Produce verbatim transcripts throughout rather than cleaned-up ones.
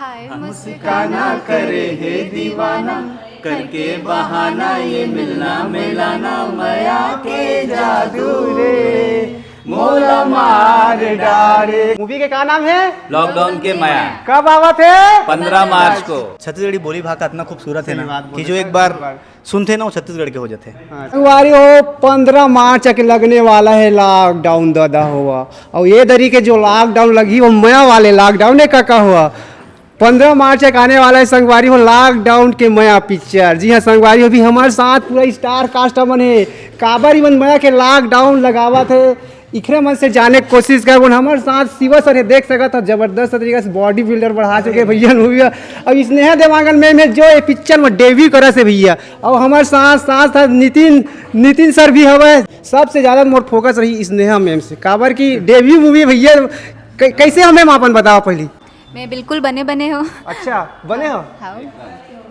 हाय मुस्काना करे हे दीवाना, करके बहाना ये मिलना मिलाना, मया के जादू रे, मोला मार डारे। मूवी के का नाम हे? लॉकडाउन के मया। कब आवत हे? पंद्रह मार्च को। छत्तीसगढ़ी बोली भाखा इतना खूबसूरत है सही ना बात बोले कि जो सर, एक बार एक बार। सुनते ना, वो छत्तीसगढ़ के हो जाते हैं। हाँ। संगवारी हो, पंद्रह मार्च के लगने वाला है लॉकडाउन दादा हुआ, और ये दरी के जो लॉकडाउन लगी वो मया वाले लॉकडाउन है काका हुआ। पंद्रह मार्च एक आने वाला है संगवारी हो, लॉकडाउन के मया पिक्चर। जी हाँ संगवारी हो, भी हमारे साथ पूरा स्टार कास्ट मन है, काबर इवन मया के लॉकडाउन लगावत है। इखरे मन से जाने के कोशिश कर, हमारे साथ शिवा सर है, देख सकत हो जबरदस्त तरीका से बॉडी बिल्डर बढ़ा चुके भैया मूवी। अब स्नेहा देवांगन मैम है जो ये पिक्चर में डेब्यू करा से भैया, और हमारे साथ साथ साथ नितिन नितिन सर भी हवे। सबसे ज्यादा मोर फोकस रही स्नेहा मैम से, काबर की डेब्यू मूवी भैया। कै-, कैसे हो मैम, आपन बताओ पहली। मैं बिल्कुल बने बने हो। अच्छा, बने हो? हाँ।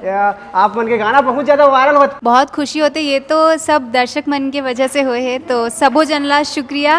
या, आप मन के गाना बहुत ज्यादा वायरल होत। बहुत खुशी होते, ये तो सब दर्शक मन के वजह से हुए है, तो सबो जन ला शुक्रिया।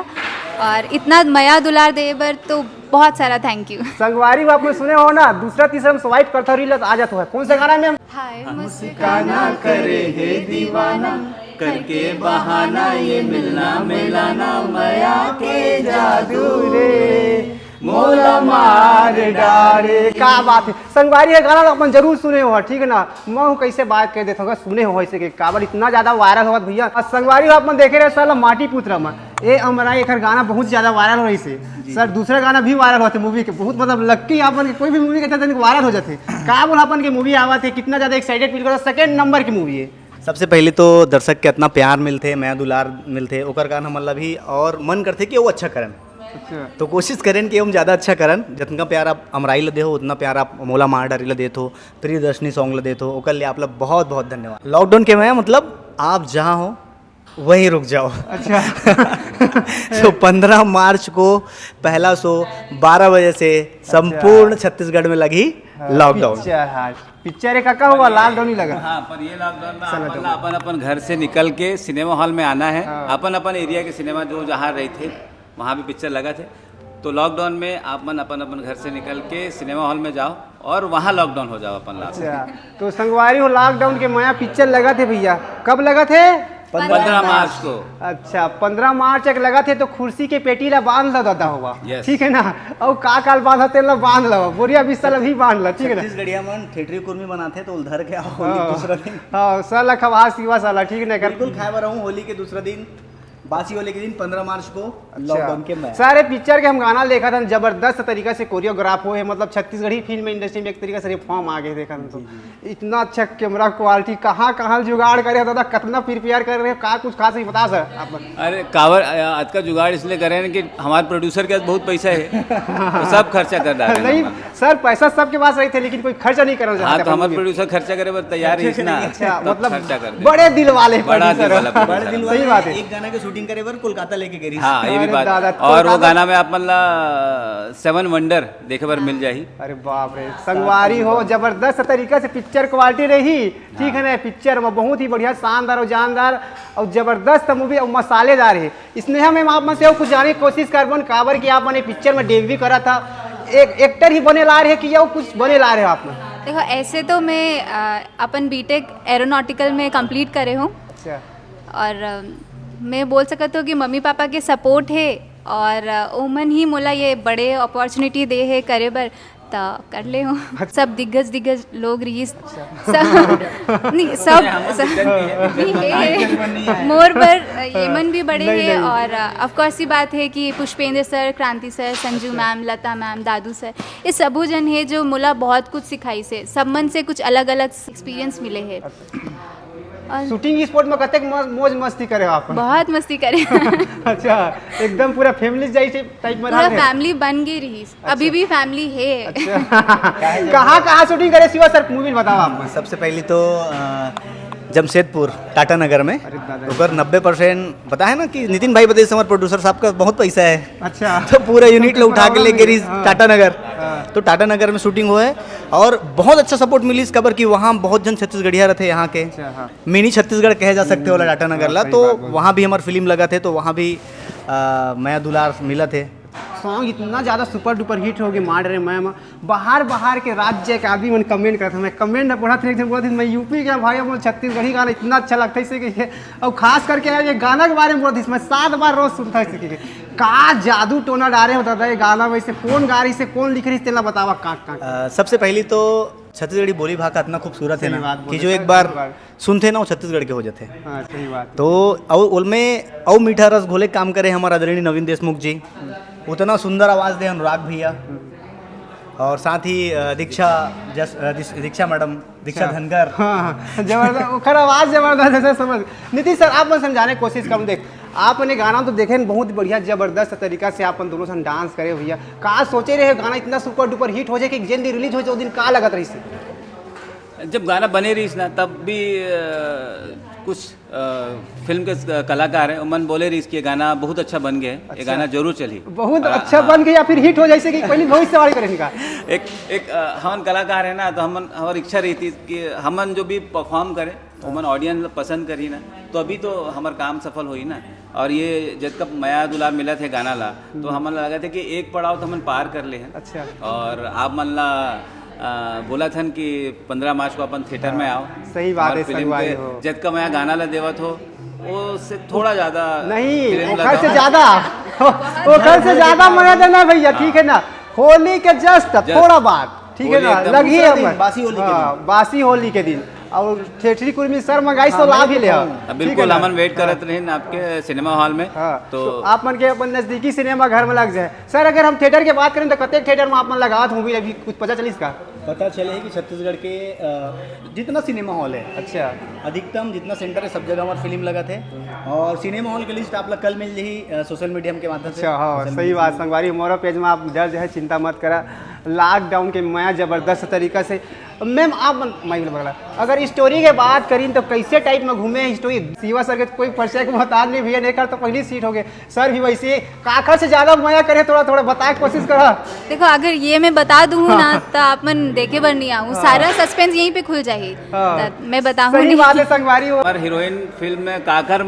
और इतना मया दुलार दे बर तो बहुत सारा थैंक यू। संगवारी हो, आप मन सुने हो ना, दूसरा तीसरा में स्वाइप करता रील आ जाता है। कौन सा गाना में? हाय मुस्काना करे हे दीवाना, करके बहाना ये मिलना मिलाना, मया के जादू रे, मोला मार डारे। का बात है संगवारी, ये गाना तो अपन जरूर सुने हो, ठीक है ना? मैं हूँ कैसे बात कर देता हूँ, सुने हो ऐसे के काबर इतना ज्यादा वायरल होत भैया। और संगवारी हो, अपन देखे रहे साला माटी पुत्र में, ए अमरा एकर गाना बहुत ज्यादा वायरल हो रही से। सर, दूसरा गाना भी वायरल होते मूवी के, बहुत मतलब लक्की अपन के कोई भी मूवी के तनिक वायरल हो जाते। का बोल अपन के मूवी आवत है, कितना ज्यादा एक्साइटेड फील करो, सेकंड नंबर की मूवी है। सबसे पहले तो दर्शक के इतना प्यार मिलथे, मया दुलार मिलथे, ओकर कारण हमन ला भी और मन करथे कि वो अच्छा करन। अच्छा। तो कोशिश करें कि हम ज़्यादा अच्छा करन। जितना प्यार आप अमराई ला देहो, उतना प्यार आप मोला मार डारी ला देत हो, प्रियदर्शनी सॉन्ग ला देत हो, ओकर लिए आप ला बहुत बहुत धन्यवाद। लॉकडाउन के मया मतलब आप जहाँ हो वहीं रुक जाओ। अच्छा। तो पंद्रह मार्च को पहला शो बारह बजे से संपूर्ण छत्तीसगढ़ में लगी। हाँ, लॉकडाउन। पिक्चर, हाँ, पिक्चर एक का हुआ, लॉकडाउन ही लगा। हाँ, पर ये लॉकडाउन में चलो, अपन चलो। अपन अपन घर से निकल के सिनेमा हॉल में आना है। हाँ। अपन अपन एरिया के सिनेमा जो जहाँ रही थे, वहाँ भी पिक्चर लगा थे। तो लॉकडाउन में आप मन अपन अपन घर से निकल के सिनेमा हॉल में जाओ और वहाँ लॉकडाउन हो जाओ अपन लाभ। अच्छा, तो संगवारी हो, लॉकडाउन के मया पिक्चर लगा थे भैया। कब लगा थे? पंद्रह मार्च को। अच्छा, पंद्रह मार्च तक लगा थे तो कुर्सी के पेटी ला बांध ला दादा हुआ। यस। ठीक है ना? और का काल बांधा तेल ला बांध ला, बोरिया बिस्तर ला भी बांध ला, ठीक है ना? छत्तीसगढ़िया मन ठेठरी कुर्मी बनाथे तो उधर के आओ होली हाँ। दूसरा दिन। हाँ, सर ला खवा सीवा साला, ठीक है ना? बिल्कुल खाए बर रहूँ होली के दूसरा दिन, बासी होली के दिन पंद्रह मार्च को। अच्छा। लॉकडाउन के मैं। सारे पिक्चर के हम गाना लेखा था, जबरदस्त तरीका से कोरियोग्राफ हुए, मतलब छत्तीसगढ़ी फिल्म इंडस्ट्री में एक तरीका से रिफॉर्म आ गए, देखा था तो। इतना अच्छा कैमरा क्वालिटी, कहाँ कहाँ जुगाड़ करे हो दादा, कितना प्रिपेयर कर रहे हो, का कुछ खास नहीं बता सर आप? अरे कावर, अ, आज का जुगाड़ इसलिए करे हैं कि हमारे प्रोड्यूसर के पास बहुत पैसा है, तो सब खर्चा कर डाले नहीं हमारे। सर, पैसा सबके पास रही थे, लेकिन कोई खर्चा नहीं करना हाँ, चाहता तो हमारे अपनी प्रोड्यूसर खर्चा करे बर तैयार है ना, अच्छा, तब मतलब खर्चा कर दे। बड़े दिल वाले बड़ा producer। दिल वाला बड़े producer। दिल वाले सही बात है। एक गाना के शूटिंग करे बर कोलकाता लेके गई। हाँ, ये भी अरे बात। दादा, और वो कोलकाता गाना में आप मन ला सेवन वंडर देखे बर मिल जाही। अरे बाप रे, संगवारी हो, जबरदस्त तरीका से पिक्चर क्वालिटी रही, ठीक है ना? पिक्चर में बहुत ही बढ़िया, शानदार और जानदार और जबरदस्त मूवी और मसालेदार है। स्नेहा मैम, आप मन से और कुछ जाने की कोशिश करबन, काबर कि आप मन पिक्चर में डेब्यू करा था, एक एक्टर ही बने ला रहे कि या कुछ बने ला रहे हो आप मन? देखो, ऐसे तो मैं, अ, अपन बीटेक एरोनॉटिकल में कंप्लीट करे हूँ। अच्छा। और, अ, मैं बोल सकत हूँ कि मम्मी पापा के सपोर्ट है और, अ, ओमन ही मोला ये बड़े अपॉर्चुनिटी दे है करे बर, त कर ले हूँ। सब दिग्गज दिग्गज लोग रहिस। सब, नहीं, सब, सब नहीं है। मोर बर ये मन भी बड़े नहीं, हैं नहीं। और, अ, ऑफ कोर्स ये बात है कि पुष्पेंद्र सर, क्रांति सर, संजू मैम, लता मैम, दादू सर, ये सबो जन है जो मोला बहुत कुछ सिखाइस है। सब मन से कुछ अलग अलग एक्सपीरियंस मिले है। और शूटिंग स्पॉट में कतेक मो-, मौज मस्ती करे हो आप? बहुत मस्ती करे। अच्छा, एकदम पूरा फैमिली जैसे टाइप में पूरा रहा है? फैमिली बन गई रही, अच्छा। अभी भी फैमिली है। अच्छा। कहाँ कहाँ शूटिंग करे शिवा सर, मूवी बताओ आप। सबसे पहले तो, अ, जमशेदपुर टाटा नगर में। अरे दादा। ओकर नब्बे परसेंट पता है ना कि नितिन भाई बदे हमारे प्रोड्यूसर साहब का बहुत पैसा है। अच्छा। तो पूरा यूनिट लो उठा के लेके रही हाँ। टाटा नगर। हाँ। तो टाटा नगर में शूटिंग हुआ है और बहुत अच्छा सपोर्ट मिली इस खबर कि वहाँ बहुत जन छत्तीसगढ़िया रहते हैं यहाँ के। अच्छा, हाँ। मिनी छत्तीसगढ़ कहे जा सकते हो हम्म, टाटा नगर हाँ, ला, सही तो बात बोले। वहाँ भी हमार फिल्म लगा थे, तो वहाँ भी, आ, मया दुलार मिला थे। सॉन्ग इतना ज्यादा सुपर डुपर हिट हो गए, मार रे मैं, मैं बाहर बाहर के राज्य के आदमी मन कमेंट करते हैं। मैं कमेंट पढ़त रहे, एक झन बोलत हे, "मैं यूपी के भाई, मोर छत्तीसगढ़ी गाना इतना अच्छा लगता है, इसे कहिए।" और खास करके ये गाना के बारे में बोलत हे, "मैं सात बार रोज सुनता हूँ इसे कहिए।" का जादू टोना डारे हो दादा ये गाना में, इसे कौन गा रही, इसे कौन लिख रही, तेला बतावा का, का? अ, सबसे पहली तो छत्तीसगढ़ी बोली भाखा इतना खूबसूरत है सही ना बात कि बोले जो सर, एक बार सही बात। सुनते ना, वो छत्तीसगढ़ के हो जाते हैं। हाँ, सही बात। तो अउ ओलमे अउ मीठा रस घोले काम करे हमारे आदरणीय नवीन देशमुख जी, उतना सुंदर आवाज दे अनुराग भैया, और साथ ही अ, दीक्षा जस अ, दिस- दीक्षा मैडम, दीक्षा अच्छा। धनगर। हाँ, हाँ, जबरदस्त, ओकर आवाज जबरदस्त है, सर, समझ। नीतीश सर, आप मन समझाने की कोशिश करूँ। देख, आप मन गाना तो देखे न, बहुत बढ़िया जबरदस्त तरीका से आप मन दोनों सन डांस करे भैया। का सोचे रहे गाना इतना सुपर डुपर हिट हो जाए कि जेन दिन रिलीज हो जाए, वो दिन का लगत रही से? जब गाना बने रहीस ना, तब भी अ, कुछ अ, फिल्म के स- कलाकार हैं, उमन बोले रहीस कि ये गाना बहुत अच्छा बन गया है, ये अच्छा। गाना जरूर चली। बहुत आ, अच्छा हाँ। बन गया, फिर हिट हो जाए से कि पहली भविष्यवाणी करें का? एक एक अ, हमन कलाकार है ना, तो हमन हमारी इच्छा रही थी कि हमन जो भी परफॉर्म करें, उमन ऑडियंस पसंद करी ना, तो अभी तो हमार काम सफल होई ना। और ये जतका मया दुलार मिलत हे गाना ला, तो हम्म। हमन ला लगत हे कि एक पड़ाव तो हमन पार कर ले हन। अच्छा। और आप मन ला अ, बोलत हन कि पंद्रह मार्च को अपन थिएटर में हाँ, आओ। सही बात हमार है, फिल्म संगवारी के हो। जतका मया गाना ला देवत हो, वो से थोड़ा ज्यादा नहीं, फिल्म ला ओखर से दो। ज्यादा, ओखर से ज्यादा मया देना भैया, हाँ। ठीक है ना? होली के जस्ट जस्ट। थोड़ा बाद, ठीक है होली ना? एकदम लगी दूसरे है दिन, हमें। बासी होली के हाँ, दिन। बासी होली के दिन। और ठेठरी कुर्मी सर मंगाई तो हाँ, लाभ ही ले आओ। हाँ, ठीक है बिल्कुल, ना? हमन वेट हाँ। करत रहिन आपके सिनेमा हॉल में। हाँ, तो तो आप मन के अपन नजदीकी सिनेमा घर में लग जाए। सर, अगर हम थिएटर के बात करें तो कतेक थिएटर में आप मन लगावत मूवी अभी कुछ पता चलिस का? पता चले है कि छत्तीसगढ़ के अ, जितना सिनेमा हॉल है, अच्छा। अधिकतम जितना सेंटर है, सब जगह हमार फिल्म लगत है। और सिनेमा हॉल के लिस्ट आप लोग कल मिल जाही अ, सोशल मीडिया के माध्यम से। अच्छा, हाँ, सोशल सही मीडिया बात से। संगवारी, हमारा पेज में आप दर्ज है, चिंता मत करा। लॉकडाउन के मया जबरदस्त तरीका से मैम, आप मन, माइक वाला पकड़ा। अगर स्टोरी के बात करी तो कैसे टाइप में घूमे स्टोरी? शिवा सर के कोई परिचय के मोहताज नहीं भैया, नहीं कर तो पहली सीट हो गए। सर भी वैसे काखर से ज्यादा मया करे, थोड़ा थोड़ा बताए के कोशिश करा। देखो, अगर ये मैं बता दूँ हाँ। ना, तो आप मन देखे बर नहीं आऊँ, हाँ। सारा सस्पेंस यहीं पे खुल जाही। हाँ। तो मैं बताऊँ सही नहीं। बात है संगवारी, वो हमार हीरोइन फिल्म में काखर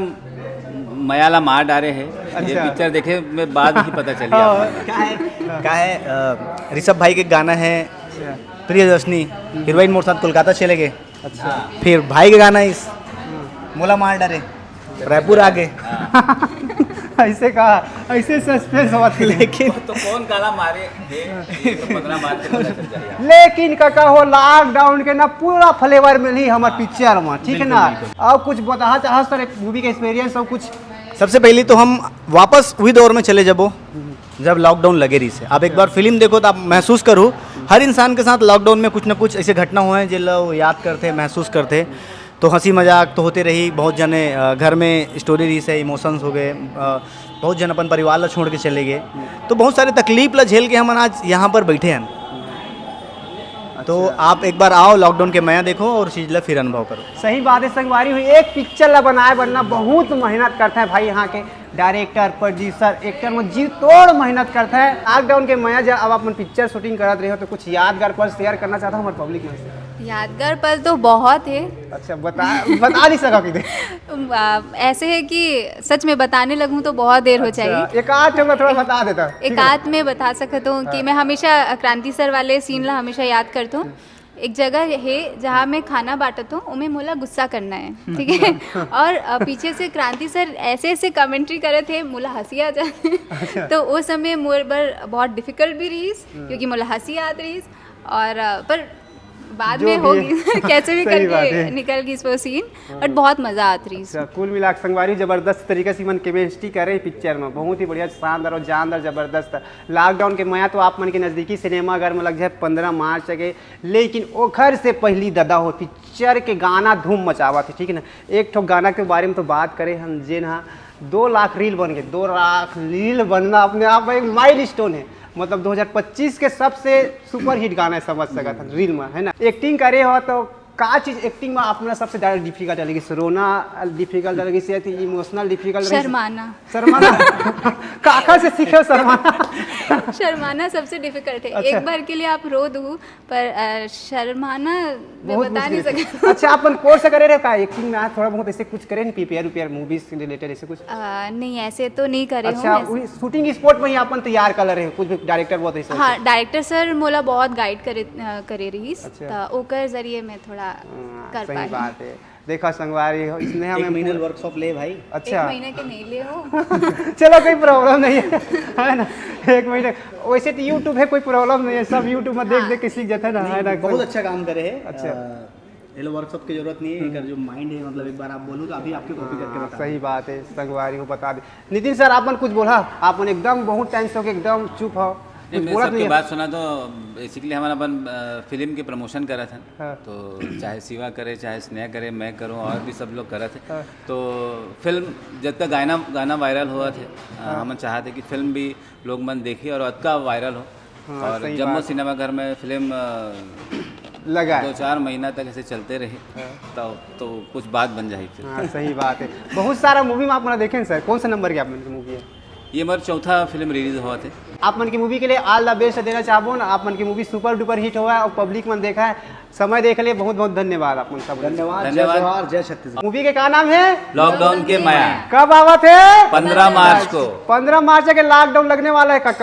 मया ला मार डारे है। ये अच्छा। पिक्चर देखे में बाद ही पता चली हाँ। आप मन। का है, का है अ, ऋषभ भाई के गाना है अच्छा। प्रियदर्शनी, हीरोइन मोर साथ कोलकाता चले गए। अच्छा। फिर भाई के गाना इस मोला मार डारे, रायपुर आ गए। ऐसे कहा, ऐसे सस्पेंस होत है। लेकिन तो कौन काला मारे थे, ये तो पंद्रह मार्च को पता चल जाएगा। लेकिन काका हो, लॉकडाउन के ना पूरा फ्लेवर मिली हमार पिक्चर में, ठीक है बिल्कुल, ना? बिल्कुल। और कुछ बताना चाहत सर, मूवी का एक्सपीरियंस और कुछ? सबसे पहले तो हम वापस वही दौर में चले जाबो, जब लॉकडाउन लगे रहिस हे। आप एक बार फिल्म देखो तो आप महसूस करो, हर इंसान के साथ लॉकडाउन में कुछ ना कुछ ऐसे घटना हुए हैं, जेला वो याद करते, महसूस करते। तो हंसी मजाक तो होते रही, बहुत जने अ, घर में स्टोरी रहिस हे, इमोशंस हो गए, अ, बहुत जन अपन परिवार ला छोड़ के चले गए, तो बहुत सारे तकलीफ ला झेल के हमन आज यहाँ पर बैठे हैं। तो अच्छा। आप एक बार आओ, लॉकडाउन के मया देखो और चीज ला फिर अनुभव करो। सही बात है संगवारी हो, एक पिक्चर ला बनाए बर ना बहुत मेहनत करता है भाई, यहाँ के डायरेक्टर, प्रोड्यूसर, एक्टर मन जी तोड़ मेहनत करता है। लॉकडाउन के मया जब अब अपन पिक्चर शूटिंग करत रहे हो तो कुछ यादगार पल शेयर करना चाहता हूँ हमारे पब्लिक मन से। यादगार पल तो बहुत है। अच्छा, बता, बता नहीं सका कि आ, ऐसे है कि सच में बताने लगूं तो बहुत देर हो अच्छा, जाएगी। एक आध ठो मैं थोड़ा बता देता, ठीक है? एक आध में बता सकता हूँ कि हाँ। मैं हमेशा क्रांति सर वाले सीन ला हमेशा याद करता हूँ। एक जगह है जहाँ मैं खाना बांटत हूँ, ओमे मोला गुस्सा करना है, ठीक है? और अ, पीछे से क्रांति सर ऐसे ऐसे कमेंट्री करे थे, मोला हंसी आ जाए। अच्छा। तो वो समय मोर बर बहुत डिफिकल्ट भी रहीस, हम्म। क्योंकि मोला हंसी आत रहीस। और अ, पर बाद जो में भी होगी, है। कैसे भी सही बात करके है। निकल गई वो सीन, हाँ। बट बहुत मजा आत रहीस। अच्छा, कुल मिला के संगवारी जबरदस्त तरीका से मन केमिस्ट्री करे पिक्चर में, बहुत ही बढ़िया, शानदार और जानदार, जबरदस्त। लॉकडाउन के मया तो आप मन के नजदीकी सिनेमा घर में लग जाए पंद्रह मार्च के, लेकिन ओखर से पहली ददा हो पिक्चर के गाना धूम मचावा थे, ठीक है ना? एक ठो गाना के बारे में तो बात करें हम, जेन हा दो लाख रील बन गए। दो लाख रील बनना अपने आप में एक माइलस्टोन है, मतलब दो हज़ार पच्चीस के सबसे सुपरहिट गाना है, समझ सकत हन, रील में, है ना? एक्टिंग करे हो तो का चीज एक्टिंग में आप मन ला सबसे ज्यादा डिफिकल्ट लगिस? रोना डिफिकल्ट लगिस या कि इमोशनल डिफिकल्ट लगिस? शर्माना। शर्माना। काखर से सीखे हो शर्माना? शर्माना सबसे डिफिकल्ट है। अच्छा। एक बार के लिए आप रो दू, पर अ, शर्माना मैं बहुत बता नहीं मुश्किल है। सकती। अच्छा, अपन कोर्स करे रहे का एक्टिंग में? थोड़ा बहुत ऐसे कुछ करे नहीं, पीपीआर वीपीआर, मूवीज से रिलेटेड ऐसे कुछ? अ, नहीं, ऐसे तो नहीं करे अच्छा, हूँ। वही शूटिंग स्पॉट में ही अपन तैयार कर रहे हैं कुछ भी, डायरेक्टर बहुत ऐसे हाँ, डायरेक्टर सर मोला बहुत गाइड करे अ, करे रहीस, अच्छा। त ओकर जरिए मैं थोड़ा हाँ, कर सही पाई। बात है। देखा संगवारी हो, इसने एक हमें महीना वर्कशॉप ले भाई। अच्छा। एक महीने के नहीं ले हो। चलो, कोई प्रॉब्लम नहीं है, है ना? एक महीने वैसे तो यूट्यूब है, कोई प्रॉब्लम नहीं है, सब यूट्यूब में देख देख के सीख जाते हैं ना, है ना? बहुत अच्छा काम करे है। अच्छा। अ, ये लो वर्कशॉप की जरूरत नहीं है, एकर जो माइंड है, मतलब एक बार आप बोलो तो अभी आपकी कॉपी करके हाँ, बता सही बात है, संगवारी हो बता दे। नितिन सर, आप मन कुछ बोला? आप मन एकदम बहुत टाइम से होके एकदम चुप हो, नहीं, कुछ मैं बोलत सबके नहीं है। बात सुना तो बेसिकली हमन अपन फिल्म के प्रमोशन करत हन। हाँ। तो चाहे शिवा करे, चाहे स्नेहा करे, मैं करूँ और भी सब लोग करत हैं। हाँ। तो फिल्म जतका गाना गाना वायरल होवत हे, अ, हमन चाहत हे कि फिल्म भी लोग मन देखी और अतका वायरल हो। हाँ, और सही जम्मो बात। सिनेमाघर में फिल्म अ, लगा है। दो चार महीना तक ऐसे चलते रहे तो, तो कुछ बात बन जाही फिर। हाँ, सही बात है। बहुत सारा मूवी में आप मन देखे हैं सर, कौन सा नंबर के आप मन की मूवी है? ये हमारा चौथा फिल्म रिलीज होवत हे। आप मन की मूवी के लिए ऑल द बेस्ट देना चाहबो ना, आप मन की मूवी सुपर डुपर हिट होवय और पब्लिक मन देखय। समय देखे लिए बहुत बहुत धन्यवाद आप मन सब। धन्यवाद। जय धन्यवाद। जोहार, जय छत्तीसगढ़। मूवी के का नाम है? लॉकडाउन के माया। कब आवत है? पंद्रह मार्च को। पंद्रह मार्च के लॉकडाउन लगने वाला है काका।